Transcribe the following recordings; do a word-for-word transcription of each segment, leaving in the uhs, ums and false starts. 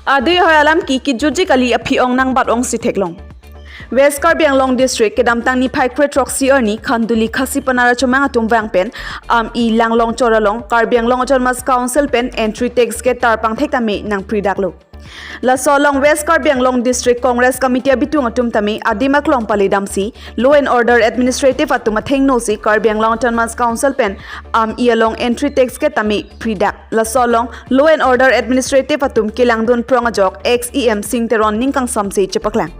Adui ahoi alam ki kijutji kali, aphi-ong nangbat-ongsi theklong. West Karbi Anglong District kedamtang niphai kre throksi arni Khanduli Khasi Panar achomang atum vang pen Ami Langlongchor along Karbi Anglong Autonomous Council pen entry tax gate tarpang thek tame nangpridaklo. Laso along West Karbi Anglong District Congress Committee abitung atum tame adim aklong palidamsi Law and Order Administrative atum athengno si Karbi Anglong Autonomous Council pen Ami along entry tax gate tame pridak. Laso along Law and Order Administrative atum kelangdun prong ajok ex E M Sing Teron ning kangsamse chepaklang.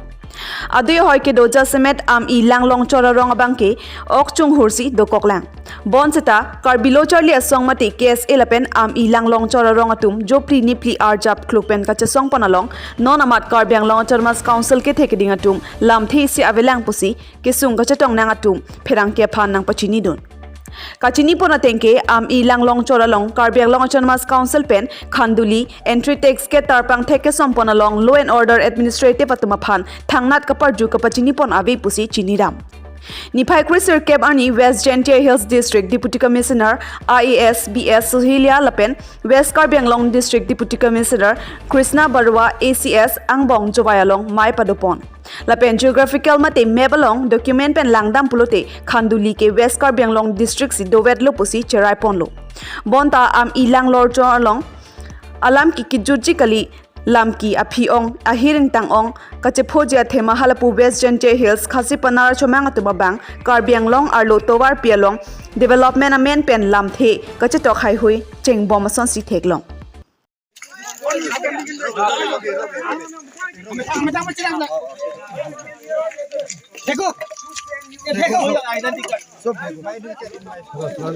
Adui ahoi kedo jasemet Ami Langlongchor arong abangke ok chunghursi dokoklang. Bonseta Karbi Lo Charli Asong mate K S A lapen Ami Langlongchor arong atum jopli nipli arjap kluk pen kachesong pon along non amat Karbi Anglong Autonomous Council kethe keding atum lamthe isi avelang pusi kesung kachetong nang atum pherangke aphan nangpachinidun. Kachini pon ateng ke Ami Langlongchor along Karbi Anglong Autonomous Council pen Khanduli entry tax gate tarpang thek kesom pon along Law and Order Administrative atum aphan thangnat kaparju kapachini pon ave pusi chinidam. Niphai kre sirkep arni West Jaintia Hills District Deputy Commissioner I A S B S Suhilia lapen West Karbi Anglong District Deputy Commissioner Krishna Barua A C S angbong jovai along mei padopon. Lapen geographical mate map along document pen langdam pulote Khanduli ke West Karbi Anglong District si dovetlo pusi cherai ponlo. Bonta Ami Langlongchor along alam ki kijutji kali, lam ki aphi-ong, ahir ingtang-ong, kachephoji athema halapu West Jaintia Hills Khasi Panar achomang atum abang Karbi Anglong arlo tovarpi along development amen pen lamthe kachetok haihui chengbom asonsi theklong. देखो, ये देखो, ये identity card.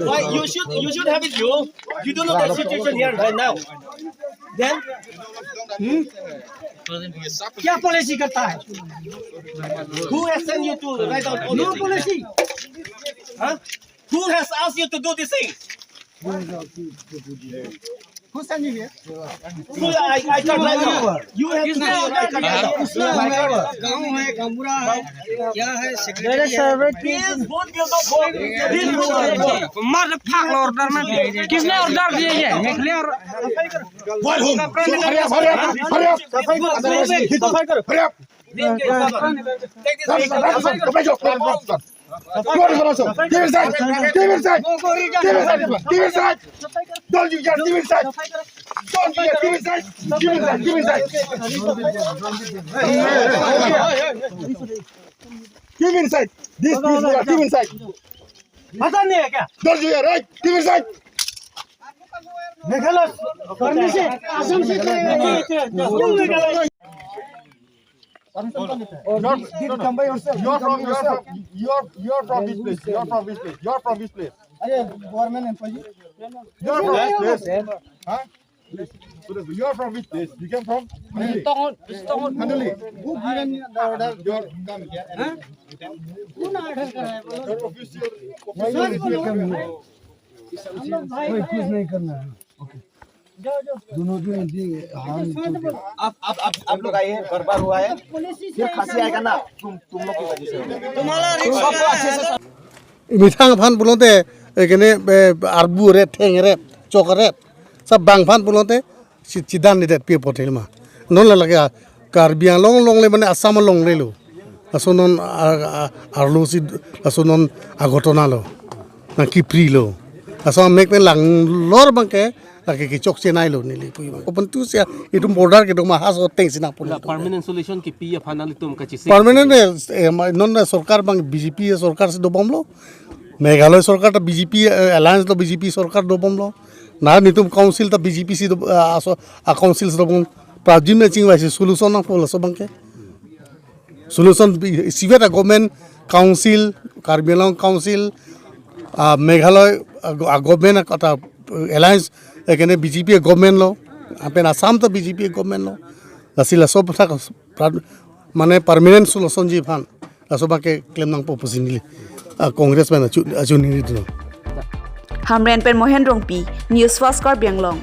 Why you should, you should have it, you. You don't know the situation here right now. Then, hmm? क्या पॉलिसी करता है? Who has sent you to write out all these things? No policy. Huh? Who has asked you to do this thing? Who sent you here? Who, I, I can't write now. You have to do it. गाँव है, गाँवबुढ़ा है, क्या है, सेक्रेटरी है? Please, don't give the phone. Please, don't give the phone. मार फाक लो ऑर्डर में। किसने ऑर्डर दिए ये? मेघले और Go at home. So, hurry up, hurry up, hurry up. Hurry up. Take this. Go to the house. Give inside. Give inside. Give inside. Give inside. Don't you just give inside. Don't you just give inside. Give inside. Give inside. Give inside. This, this, give inside. पता नहीं है क्या? Don't you hear, right? Give inside. Meghalaya, permission, Assam से क्यों Meghalaya? You're, no, no. You're from, you're from, you're, you're from this place. You're from this place. You're from this place. अरे, government employee. You're from this place. Huh? You're from which place? You came from Khanduli. Khanduli. Who given the order? Your, come here. Huh? कौन ऑर्डर कर रहा है, बोलो? Your official, official. हम लोग भाई, कोई कुछ नहीं करना है। दोनों के हाथ आप, आप, आप, आप लोग आए हैं, गड़बड़ हुआ है, फिर खांसी आएगा ना, तुम, तुम लोग की वजह से होगा। तुम्हारा रिक्शा है। Methang aphan pulote, ekene, eh, arbu ret, theng ret, chok ret. Sa bang aphan pulote, si chidan ni det pi pothel ma. Non la lake, ah, Karbi Anglong longle mane Assam longle lo. Laso non, ah, ah, arlo si, laso non aghotona lo. Nangkipri lo. Laso mek ne langlor abangke, lake kechok chenai lo neli pu abang. Open tu sia, itum border kedo ma ha so teng si nangpon. La permanent solution kipi aphan nanglitum kachisi. Permanent ne, eh, ma, non na sorkar abang B J P sorkar si dobomlo. Meghalaya sorkar ta B J P, eh, alliance lo B J P sorkar dobomlo. Na netum council ta B J P si do, ah, aso, a council si dobom. Prajim ne chingvai si solution nangpo laso abangke. Solution bi, isivet a government council, Karbi Anglong council, ah, Meghalaya, ah, go-, ah, government a kata, eh, alliance, ekene B J P government lo, lapen Assam ta B J P government lo. Lasi laso pathak pra-, mane permanent solution ji aphan. Laso abangke klem nangpo pusi neli, ah, Congress pen achu, achu neli dun. Hamren pen Mohen Rongpi, News Fast Karbi Anglong.